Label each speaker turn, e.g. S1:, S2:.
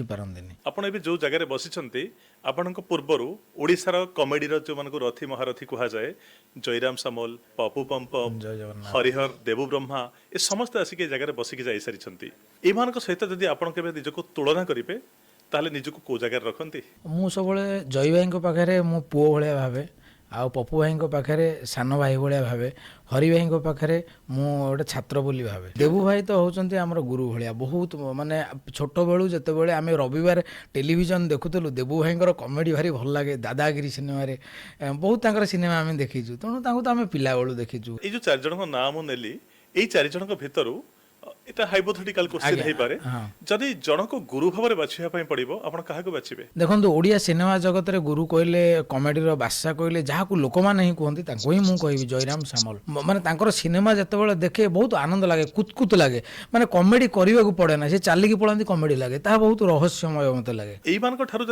S1: ପାରନ୍ତିନି।
S2: ଆପଣ ଏବେ ଯୋଉ ଜାଗାରେ ବସିଛନ୍ତି, ଆପଣଙ୍କ ପୂର୍ବରୁ ଓଡ଼ିଶାର କମେଡିର ଯୋଉମାନଙ୍କୁ ରଥୀ ମହାରଥୀ କୁହାଯାଏ, ଜୟରାମ ସାମଲ, ପପୁ ପମ୍ପମ୍,
S1: ଜୟ ଜଗନ୍ନାଥ,
S2: ହରିହର, ଦେବୁ ବ୍ରହ୍ମା, ଏ ସମସ୍ତେ ଆସିକି ଏ ଜାଗାରେ ବସିକି ଯାଇସାରିଛନ୍ତି। ଏମାନଙ୍କ ସହିତ ଯଦି ଆପଣ କେବେ ନିଜକୁ ତୁଳନା କରିବେ, ତାହେଲେ ନିଜକୁ କୋଉ ଜାଗାରେ ରଖନ୍ତି?
S1: ମୁଁ ସବୁବେଳେ ଜୟ ଭାଇଙ୍କ ପାଖରେ ମୁଁ ପୁଅ ଭଳିଆ ଭାବେ, ଆଉ ପପୁ ଭାଇଙ୍କ ପାଖରେ ସାନ ଭାଇ ଭଳିଆ ଭାବେ, ହରି ଭାଇଙ୍କ ପାଖରେ ମୁଁ ଗୋଟେ ଛାତ୍ର ବୋଲି ଭାବେ। ଦେବୁ ଭାଇ ତ ହେଉଛନ୍ତି ଆମର ଗୁରୁ ଭଳିଆ। ବହୁତ ମାନେ ଛୋଟବେଳୁ ଯେତେବେଳେ ଆମେ ରବିବାର ଟେଲିଭିଜନ ଦେଖୁଥିଲୁ, ଦେବୁ ଭାଇଙ୍କର କମେଡ଼ି ଭାରି ଭଲ ଲାଗେ। ଦାଦାଗିରି ସିନେମାରେ ବହୁତ ତାଙ୍କର ସିନେମା ଆମେ ଦେଖିଛୁ। ତେଣୁ ତାଙ୍କୁ ତ ଆମେ ପିଲାବେଳୁ ଦେଖିଛୁ।
S2: ଏଇ ଯୋଉ ଚାରି ଜଣଙ୍କ ନାଁ ମୁଁ ନେଲି, ଏଇ ଚାରି ଜଣଙ୍କ ଭିତରୁ ଏଟା ହାଇପୋଥେଟିକାଲ କ୍ୱେଶ୍ଚିନ୍ ହେଇପାରେ, ଯଦି ଜଣକୁ ଗୁରୁ ଭାବରେ ବାଛିବା ପାଇଁ ପଡିବ, ଆପଣ କାହାକୁ ବାଛିବେ?
S1: ଦେଖନ୍ତୁ, ଓଡ଼ିଆ ସିନେମା ଜଗତରେ ଗୁରୁ କହିଲେ, କମେଡ଼ିର ବାଦଶା କହିଲେ, ଯାହାକୁ ଲୋକମାନେ ହିଁ କୁହନ୍ତି, ତାଙ୍କୁ ହିଁ ମୁଁ କହିବି ଜୟରାମ ସାମଲ। ମାନେ ତାଙ୍କର ସିନେମା ଯେତେବେଳେ ଦେଖେ, ବହୁତ ଆନନ୍ଦ ଲାଗେ, କୁତକୁତ ଲାଗେ। ମାନେ କମେଡ଼ି କରିବାକୁ ପଡ଼େ ନା, ସେ ଚାଲିକି ପଳାନ୍ତି, କମେଡ଼ି ଲାଗେ। ତାହା ବହୁତ ରହସ୍ୟମୟ ମୋତେ ଲାଗେ।
S2: ଏଇମାନଙ୍କ ଠାରୁ ଯଦି